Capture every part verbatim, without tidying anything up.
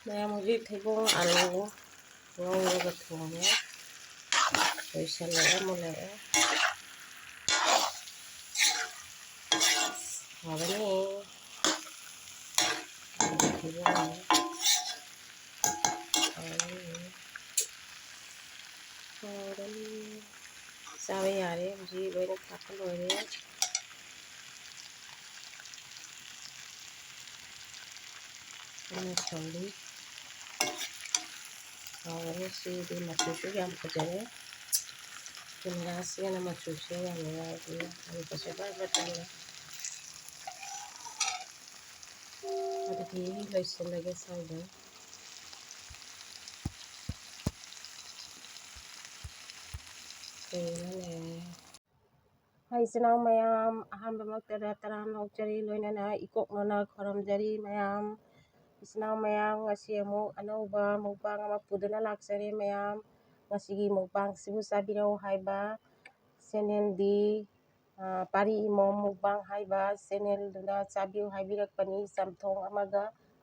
ꯃꯌꯥꯝ ꯍꯧꯖꯤꯛ ꯊꯩꯕꯣꯡ ꯑꯥꯂꯨ ꯉꯧꯔꯒ ꯊꯣꯡꯉꯦ꯫ ꯂꯣꯏꯁꯜꯂꯛꯑꯦ, ꯃꯨꯜꯂꯛꯑꯦ꯫ ꯍꯥꯎꯔꯅꯤ꯫ ꯊꯩꯕꯣꯡ꯫ ꯍꯥꯎꯔꯅꯤ꯫ ꯍꯥꯎꯔꯅꯤ꯫ ꯆꯥꯕ ꯌꯥꯔꯦ꯫ ꯍꯧꯖꯤꯛ ꯂꯣꯏꯅ ꯊꯥꯛꯄ ꯂꯣꯏꯔꯦ꯫ ꯀꯟꯅ ꯁꯧꯔꯤ꯫ ꯍꯥꯎꯔꯅꯤ꯫ ꯁꯤꯗꯤ ꯃꯆꯨꯁꯨ ꯌꯥꯝ ꯐꯖꯔꯦ꯫ ꯀꯦꯃꯦꯔꯥꯁꯤꯅ ꯃꯆꯨꯁꯦ ꯌꯥꯝ ꯅꯨꯡꯉꯥꯏ꯫ ꯑꯗꯨꯅ ꯑꯃꯨꯛꯀꯁꯨ ꯕꯔ ꯕꯔ ꯇꯧꯔꯦ꯫ ꯑꯗꯨꯗꯤ ꯂꯣꯏꯁꯤꯜꯂꯒꯦ ꯁ꯭ꯋꯥꯏꯗ꯫ ꯀꯩꯅꯣꯅꯦ꯫ ꯍꯥꯏ ꯏꯆꯤꯟ ꯏꯅꯥꯎ ꯃꯌꯥꯝ, ꯑꯍꯥꯟꯕꯃꯛꯇꯗ ꯇꯔꯥꯝꯅ ꯑꯣꯛꯆꯔꯤ, ꯂꯣꯏꯅꯅ ꯏꯀꯣꯛꯅꯅ ꯈꯨꯔꯨꯝꯖꯔꯤ ꯃꯌꯥꯝ꯫ ꯏꯆꯤꯟ ꯏꯅꯥꯎ ꯃꯌꯥꯝ, ꯉꯁꯤ ꯑꯃꯨꯛ ꯑꯅꯧꯕ mukbang ꯑꯃ ꯄꯨꯗꯨꯅ ꯂꯥꯛꯆꯔꯦ ꯃꯌꯥꯝ꯫ ꯉꯁꯤꯒꯤ mukbangꯁꯤꯕꯨ ꯆꯥꯕꯤꯔꯧ ꯍꯥꯏꯕ channelꯗꯤ, ꯑ, ꯄꯥꯔꯤ ꯏꯃꯣꯝ mukbang ꯍꯥꯏꯕ channelꯗꯨꯅ ꯆꯥꯕꯤꯌꯨ ꯍꯥꯏꯕꯤꯔꯛꯄꯅꯤ꯫ ꯆꯝꯊꯣꯡ ꯑꯃꯒ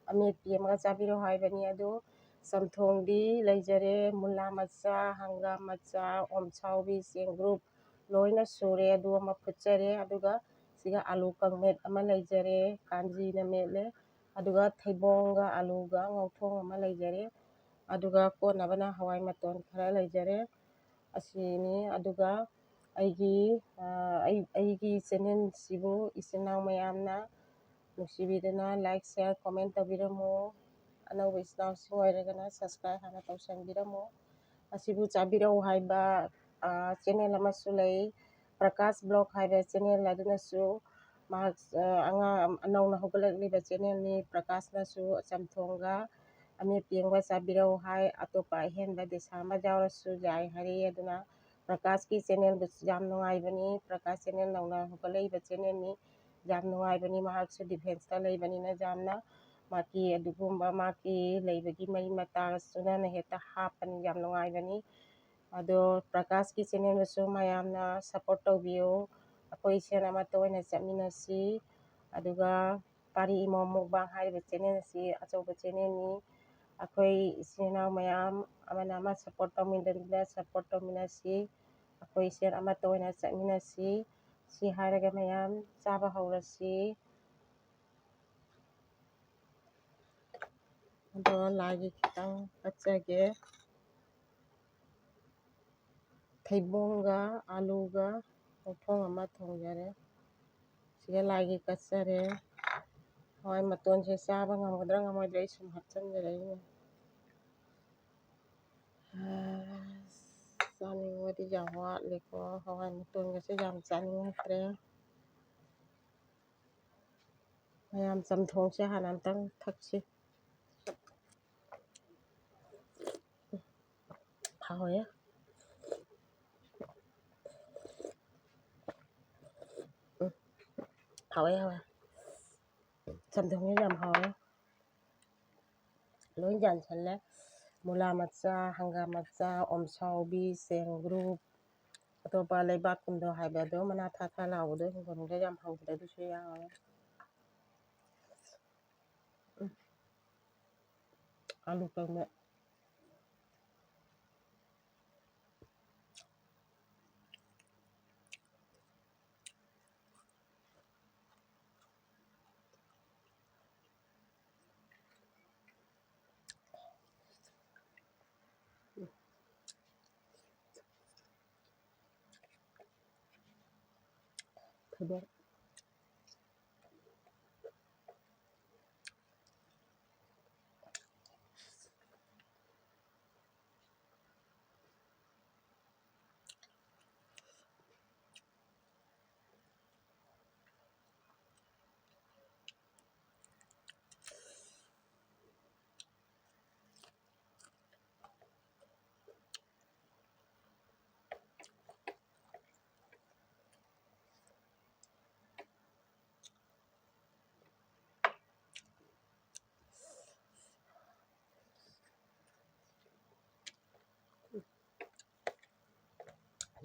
ꯑꯃꯦꯠꯄꯤ ꯑꯃꯒ ꯆꯥꯕꯤꯔꯧ ꯍꯥꯏꯕꯅꯤ꯫ ꯑꯗꯨ ꯆꯝꯊꯣꯡꯗꯤ ꯂꯩꯖꯔꯦ, ꯃꯨꯂꯥ ꯃꯆꯥ, ꯍꯪꯒꯥꯝ ꯃꯆꯥ, ꯑꯣꯝꯁꯥꯎꯕꯤ, ꯆꯦꯡꯒ꯭ꯔꯨꯞ, ꯂꯣꯏꯅ ꯁꯨꯔꯦ꯫ ꯑꯗꯨ ꯑꯃ ꯐꯨꯠꯆꯔꯦ꯫ ꯑꯗꯨꯒ ꯁꯤꯒ ꯑꯥꯂꯨ ꯀꯪꯃꯦꯠ ꯑꯃ ꯂꯩꯖꯔꯦ, ꯀꯥꯟꯖꯤꯅ ꯃꯦꯠꯂꯦ꯫ ꯑꯗꯨꯒ ꯊꯩꯕꯣꯡꯒ ꯑꯥꯂꯨꯒ ꯉꯧꯊꯣꯡ ꯑꯃ ꯂꯩꯖꯔꯦ꯫ ꯑꯗꯨꯒ ꯀꯣꯠꯅꯕꯅ ꯍꯋꯥꯏ ꯃꯇꯣꯟ ꯈꯔ ꯂꯩꯖꯔꯦ꯫ ꯑꯁꯤꯅꯤ꯫ ꯑꯗꯨꯒ ꯑꯩꯒꯤ, ꯑ, ꯑꯩ, ꯑꯩꯒꯤ channelꯁꯤꯕꯨ ꯏꯆꯤꯟ ꯏꯅꯥꯎ ꯃꯌꯥꯝꯅ ꯅꯨꯡꯁꯤꯕꯤꯗꯨꯅ like, share, comment ꯇꯧꯕꯤꯔꯝꯃꯨ꯫ ꯑꯅꯧꯕ ꯏꯆꯤꯟ ꯏꯅꯥꯎꯁꯤꯡ ꯑꯣꯏꯔꯒꯅ subscribe ꯍꯥꯟꯅ ꯇꯧꯁꯟꯕꯤꯔꯝꯃꯨ꯫ ꯑꯁꯤꯕꯨ ꯆꯥꯕꯤꯔꯧ ꯍꯥꯏꯕ, ꯑ, channel ꯑꯃꯁꯨ ꯂꯩ, ꯄ꯭ꯔꯀꯥꯁ vlog ꯍꯥꯏꯕ channel ꯑꯗꯨꯅꯁꯨ꯫ ꯃꯍꯥꯛ, ꯑ, ꯑꯉꯥꯡ ꯅꯧꯅ ꯍꯧꯒꯠꯂꯛꯂꯤꯕ channelꯅꯤ꯫ ꯄ꯭ꯔꯀꯥꯁꯅꯁꯨ ꯆꯝꯊꯣꯡꯒ ꯑꯃꯦꯠꯄꯤ ꯑꯃꯒ ꯆꯥꯕꯤꯔꯧ ꯍꯥꯏ꯫ ꯑꯇꯣꯞꯄ ꯑꯍꯦꯟꯕ ꯗꯦꯁꯥ ꯑꯃ ꯌꯥꯎꯔꯁꯨ ꯌꯥꯏ ꯍꯥꯏꯔꯛꯏ꯫ ꯑꯗꯨꯅ ꯄ꯭ꯔꯀꯥꯁꯀꯤ channelꯕꯨꯁꯨ ꯌꯥꯝ ꯅꯨꯡꯉꯥꯏꯕꯅꯤ꯫ ꯄ꯭ꯔꯀꯥꯁ channel ꯅꯧꯅ ꯍꯧꯒꯠꯂꯛꯏꯕ channelꯅꯤ꯫ ꯌꯥꯝ ꯅꯨꯡꯉꯥꯏꯕꯅꯤ꯫ ꯃꯍꯥꯛꯁꯨ defenceꯇ ꯂꯩꯕꯅꯤꯅ ꯌꯥꯝꯅ ꯃꯍꯥꯛꯀꯤ ꯑꯗꯨꯒꯨꯝꯕ ꯃꯍꯥꯛꯀꯤ ꯂꯩꯕꯒꯤ ꯃꯔꯤ ꯃꯇꯥ ꯆꯨꯅꯅ ꯍꯦꯛꯇ ꯍꯥꯞꯄꯅꯤ꯫ ꯌꯥꯝ ꯅꯨꯡꯉꯥꯏꯕꯅꯤ꯫ ꯑꯗꯣ ꯄ꯭ꯔꯀꯥꯁꯀꯤ channelꯗꯁꯨ ꯃꯌꯥꯝꯅ support ꯇꯧꯕꯤꯌꯨ꯫ ꯑꯩꯈꯣꯏ ꯏꯁꯦꯟ ꯑꯃꯠꯇ ꯑꯣꯏꯅ ꯆꯠꯃꯤꯟꯅꯁꯤ꯫ ꯑꯗꯨꯒ ꯄꯥꯔꯤ ꯏꯃꯣꯝ mukbang ꯍꯥꯏꯔꯤꯕ channel ꯑꯁꯤ ꯑꯆꯧꯕ channelꯅꯤ꯫ ꯑꯩꯈꯣꯏ ꯏꯆꯤꯟ ꯏꯅꯥꯎ ꯃꯌꯥꯝ ꯑꯃꯅ ꯑꯃ ꯁꯞꯄꯣꯔꯠ ꯇꯧꯃꯤꯟꯅꯗꯨꯅ ꯁꯞꯄꯣꯔꯠ ꯇꯧꯃꯤꯟꯅꯁꯤ꯫ ꯑꯩꯈꯣꯏ ꯏꯆꯦꯜ ꯑꯃꯠꯇ ꯑꯣꯏꯅ ꯆꯠꯃꯤꯟꯅꯁꯤ꯫ ꯁꯤ ꯍꯥꯏꯔꯒ ꯃꯌꯥꯝ ꯆꯥꯕ ꯍꯧꯔꯁꯤ꯫ ꯑꯗꯣ ꯂꯥꯏꯒꯤ ꯈꯤꯇꯪ ꯀꯠꯆꯒꯦ꯫ ꯊꯩꯕꯣꯡꯒ ꯑꯥꯂꯨꯒ ꯃꯈꯣꯡ ꯑꯃ ꯊꯣꯡꯖꯔꯦ꯫ ꯁꯤꯒ ꯂꯥꯏꯒꯤ ꯀꯠꯆꯔꯦ꯫ ꯍꯋꯥꯏ ꯃꯇꯣꯟꯁꯦ ꯆꯥꯕ ꯉꯝꯒꯗ꯭ꯔꯥ ꯉꯝꯃꯣꯏꯗ꯭ꯔꯥ ꯑꯩ ꯁꯨꯝ ꯍꯥꯞꯆꯤꯟꯖꯔꯛꯏꯅꯦ꯫ ꯑꯁ, ꯆꯥꯅꯤꯡꯕꯗꯤ ꯌꯥꯝ ꯋꯥꯠꯂꯦꯀꯣ꯫ ꯍꯋꯥꯏ ꯃꯇꯣꯟꯒꯁꯦ ꯌꯥꯝ ꯆꯥꯅꯤꯡꯉꯛꯇ꯭ꯔꯦ꯫ ꯃꯌꯥꯝ, ꯆꯝꯊꯣꯡꯁꯦ ꯍꯥꯟꯅ ꯑꯝꯇꯪ ꯊꯛꯁꯤ꯫ ꯍꯥꯎꯋꯦ꯫ ꯎꯝ꯫ ꯍꯥꯎꯋꯦ, ꯍꯥꯎꯋꯦ꯫ ꯆꯝꯊꯣꯡꯁꯦ ꯌꯥꯝ ꯍꯥꯎꯋꯦ꯫ ꯂꯣꯏ ꯌꯥꯟꯁꯜꯂꯦ꯫ ꯃꯨꯂꯥ ꯃꯆꯥ, ꯍꯪꯒꯥꯝ ꯃꯆꯥ, ꯑꯣꯝꯁꯥꯎꯕꯤ, ꯆꯦꯡꯒ꯭ꯔꯨꯞ, ꯑꯇꯣꯞꯄ ꯂꯩꯕꯥꯛ ꯀꯨꯝꯗꯣ ꯍꯥꯏꯕ ꯑꯗꯣ, ꯃꯅꯥ ꯊꯥ ꯊꯥ ꯂꯥꯎꯕꯗꯣ, ꯍꯤꯡꯒꯣꯜꯗ ꯌꯥꯝ ꯍꯧꯕꯗꯣ, ꯑꯗꯨꯁꯨ ꯌꯥꯎꯔꯦ꯫ ꯎꯝ꯫ ꯑꯥꯂꯨ ꯀꯪꯃꯦꯠ꯫ ꯊꯩꯕꯣꯡ꯫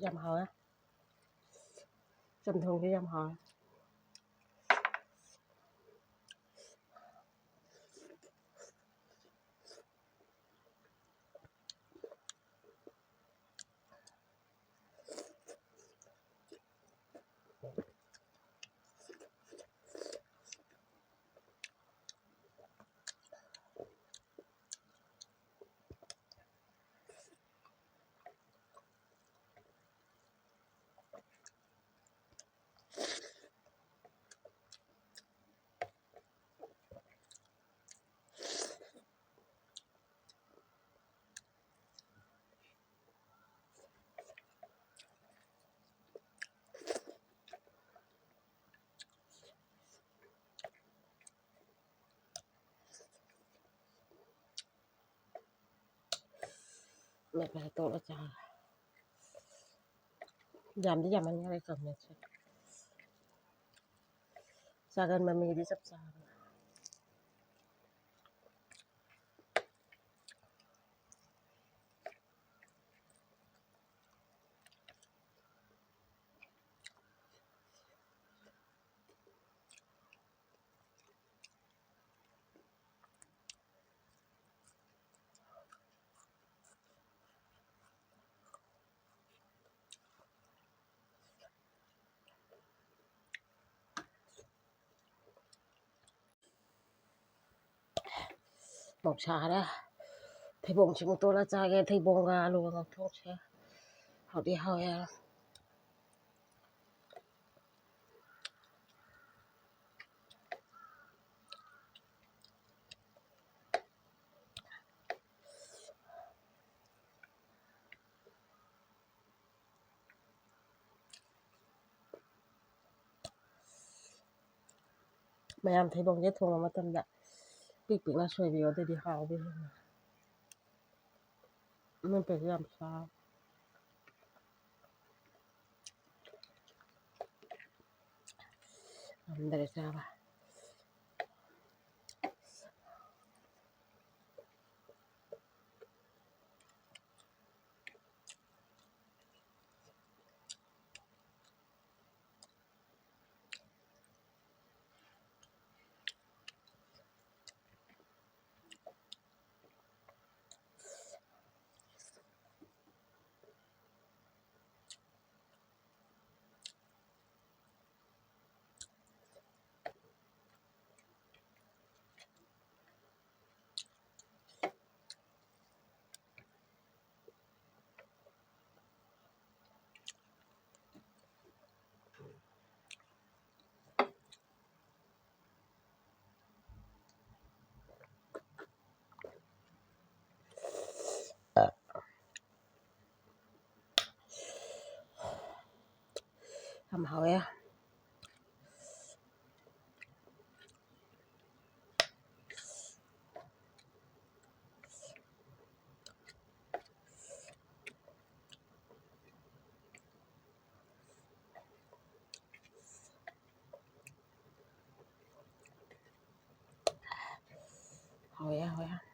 ꯌꯥꯝ ꯍꯥꯎꯋꯦ꯫ ꯆꯝꯊꯣꯡꯁꯦ ꯌꯥꯝ ꯍꯥꯎꯋꯦ꯫ ꯃꯦꯠꯄꯁꯦ ꯇꯣꯠꯂ ꯆꯥꯔꯦ꯫ ꯌꯥꯝꯗꯤ ꯌꯥꯝꯃꯟꯈꯔꯦ ꯆꯥꯃꯁꯁꯦ꯫ ꯆꯥꯒꯟꯕ ꯃꯤꯒꯤꯗꯤ ꯆꯞ ꯆꯥꯕ꯫ ꯃꯣꯛ ꯁꯥꯔꯦ꯫ ꯊꯩꯕꯣꯡꯁꯤꯃꯨꯛ ꯇꯣꯠꯂ ꯆꯥꯒꯦ꯫ ꯊꯩꯕꯣꯡꯒ ꯑꯂꯨꯒ ꯉꯧꯊꯣꯛꯁꯦ꯫ ꯍꯥꯎꯗꯤ ꯍꯥꯎꯋꯦ꯫ ꯃꯌꯥꯝ ꯊꯩꯕꯣꯡꯁꯦ ꯊꯣꯡꯕ ꯃꯇꯝꯗ ꯄꯤꯛ ꯄꯤꯛꯅ ꯁꯣꯏꯕꯤꯌꯣ, ꯑꯗꯨꯗꯤ ꯍꯥꯎꯕ ꯍꯦꯟꯅ꯫ ꯅꯠꯇ꯭ꯔꯗꯤ ꯌꯥꯝ ꯆꯥꯎ꯫ ꯉꯝꯗ꯭ꯔꯦ ꯆꯥꯕ꯫ ꯌꯥꯝ ꯍꯥꯎꯋꯦ꯫ ꯍꯣꯏ, ꯍꯣꯏ꯫